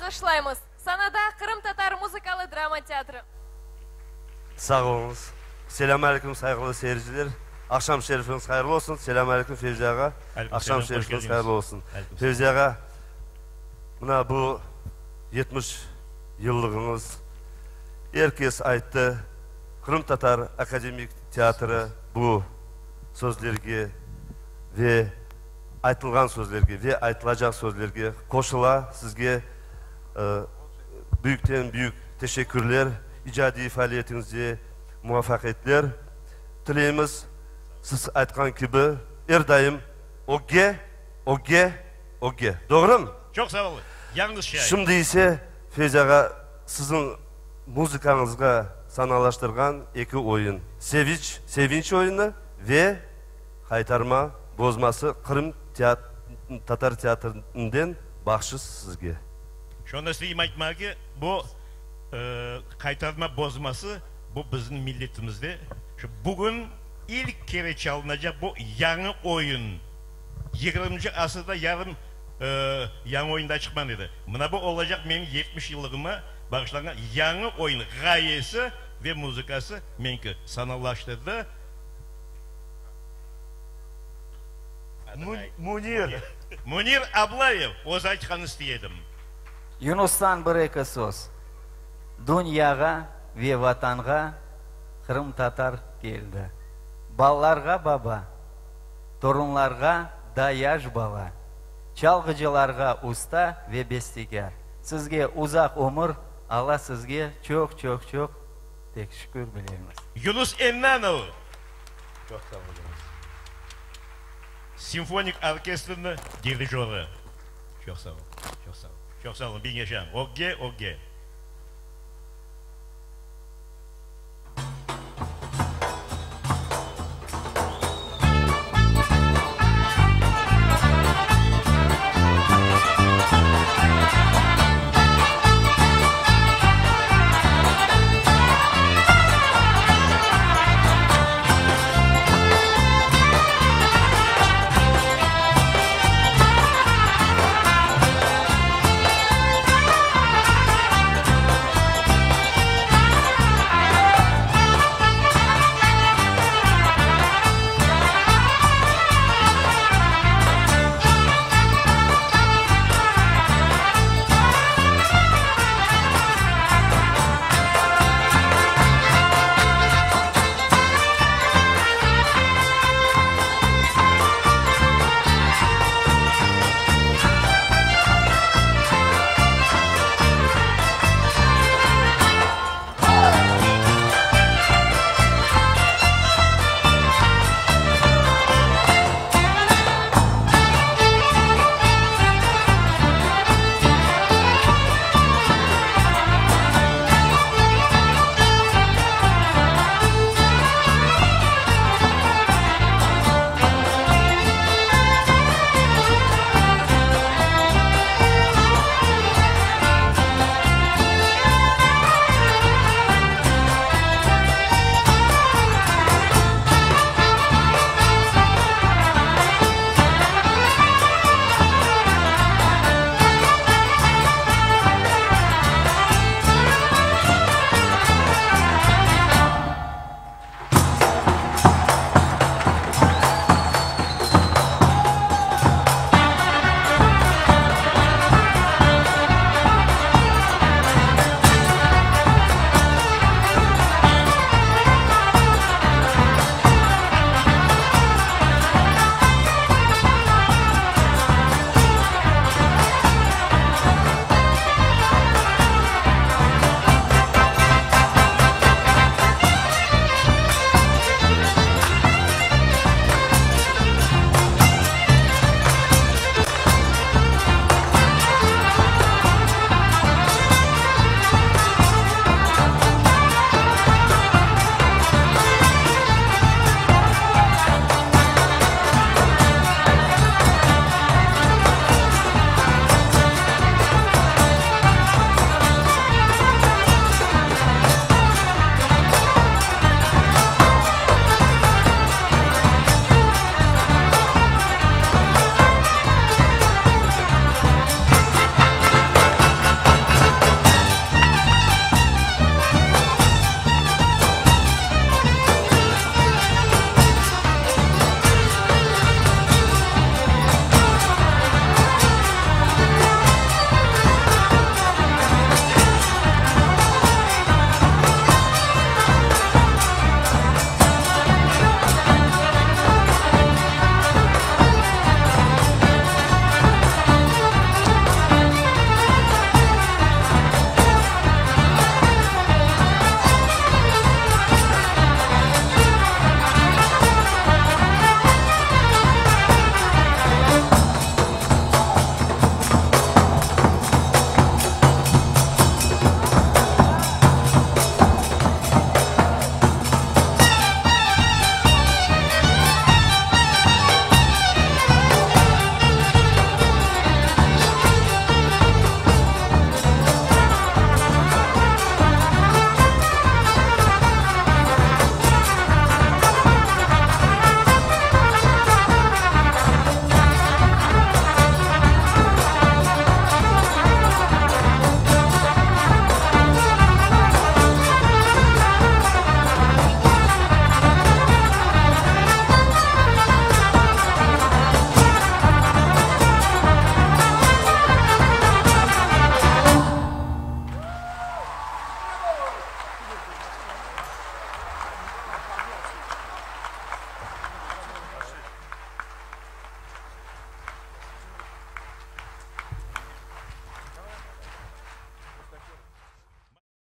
alğışlaymız. Sanada Qırımtatar muzıkalı drama teatrı. Sağ oluñız. Selâm aleyküm, sayğılı seyirciler. Aqşam şerifiñiz hayırlı olsun. Selâm aleyküm, Fevzi ağa. Aqşam şerifiñiz hayırlı olsun. Fevzi ağa, mına bu 70 yıllığıñız, er kes ayttı, Qırımtatar akademik teatrı bu sözlerge ve aytılğan sözlerge ve aytılacaq sözlerge qoşula. Sizge büyükten büyük teşekkürler, icadiy faaliyetiñizde muvafaqiyetler tileymiz. Siz aytqan kibi, er daim ögge, ögge, ögge. Doğrumı? Çoq sağ oluñ. Yañlış şey ayttım. Şimdi ise, Fevzi ağa, siziñ muzıkañızğa sanalaştırğan eki oyun, Seviç, Sevinç oyunı ve Qaytarma bozması Qırım tatar teatrinden bahşış sizge. Şonı isteyim aytmağa ki, bu Qaytarma bozması bu bizim milletimizde şu bugün ilk kere çalınacaq bu yañı oyun. Yigirminci asırda yarım yañı oyun da çıqman edi. Mına bu olacaq menim 70 yıllığıma bağışlanğan yañı oyun ğayesi ve muzıkası menki sanalaştırdı. Münir. Münir Ablayev, özü aytqanını istey edim. Yunustan bir-eki söz. Dünyağa ve Vatanğa qırımtatar keldi. Balalarğa baba, torunlarğa da yaş bala, çalğıcılarğa usta ve bestekâr. Sizge uzaq ömür, Alla sizge çoq-çoq-çoq teşekkür bilemiz. Yunus Ennanov. Çoq sağ oluñız. Simfonik orkestrniñ dirijorı. Çoq sağ ol, çoq sağ ol, çoq sağ olun, biñ yaşañ. Ögge, ögge.